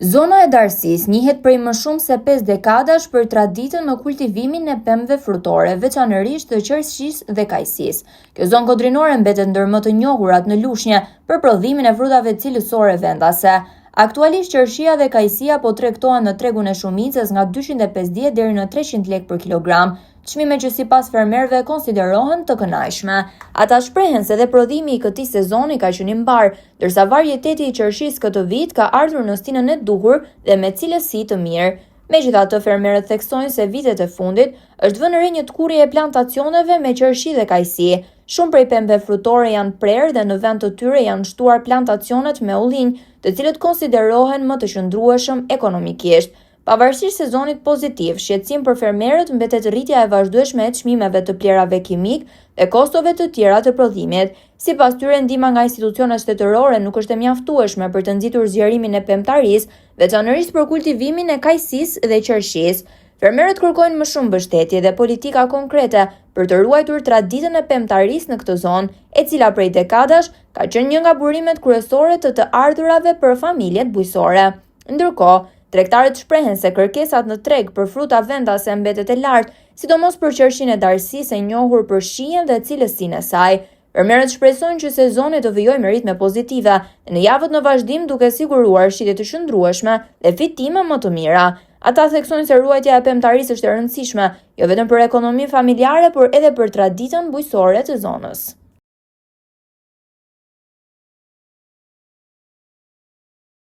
Zona e Darsisë njihet prej më shumë se 5 dekadash për traditën në kultivimin e pemëve frutore, veçanërisht të qershisë dhe kajsisë. Kjo zonë kodrinore mbetet ndër më të njohurat në Lushnje për prodhimin e frutave cilësore vendase. Aktualisht qershia dhe kajsia po tregtohen në tregun e shumicës nga 250 deri në 300 lekë për kilogram, çmime që sipas fermerëve konsiderohen të kënaqshme. Ata shprehen se dhe prodhimi i këtij sezoni ka qenë i mbarë, ndërsa varieteti i qershisë këtë vit ka ardhur në stinën e duhur dhe me cilësi të mirë. Megjithatë, fermerët theksojnë se vitet e fundit është vënë re një tkurrje e plantacioneve me qershi dhe kajsi. Shumë prej pemëve frutore janë prerë dhe në vend të tyre janë shtuar plantacionet me ullinj, të cilët konsiderohen më të qëndrueshëm ekonomikisht. Pavarësisht sezonit pozitiv, shqetësim për fermerët mbetet rritja e vazhdueshme e çmimeve të plehrave kimik dhe kostove të tjera të prodhimit. Sipas tyre, ndihma nga institucionet shtetërore nuk është e mjaftueshme për të nxitur zgjerimin e pemëtarisë, veçanërisht për kultivimin e kajsisë dhe qershisë. Fermerët kërkojnë më shumë mbështetje dhe politika konkrete për të ruajtur traditën e pemëtarisë në këtë zonë, e cila prej dekadash ka qenë një nga burimet kryesore të të ardhurave për familjet bujqësore. Ndërkohë, tregtarët shprehen se kërkesat në treg për fruta vendase mbetet e lartë, sidomos për qershinë e Darsisë e njohur për shijen dhe cilësinë e saj. Fermerët shpresojnë që sezoni të vijojë me ritme pozitive dhe në javët në vazhdim duke siguruar shitje të qëndrueshme dhe fitime më të mira. Ata theksojnë se ruajtja e pemëtarisë është e rëndësishme, jo vetëm për ekonominë familjare, por edhe për traditën bujqësore të zonës.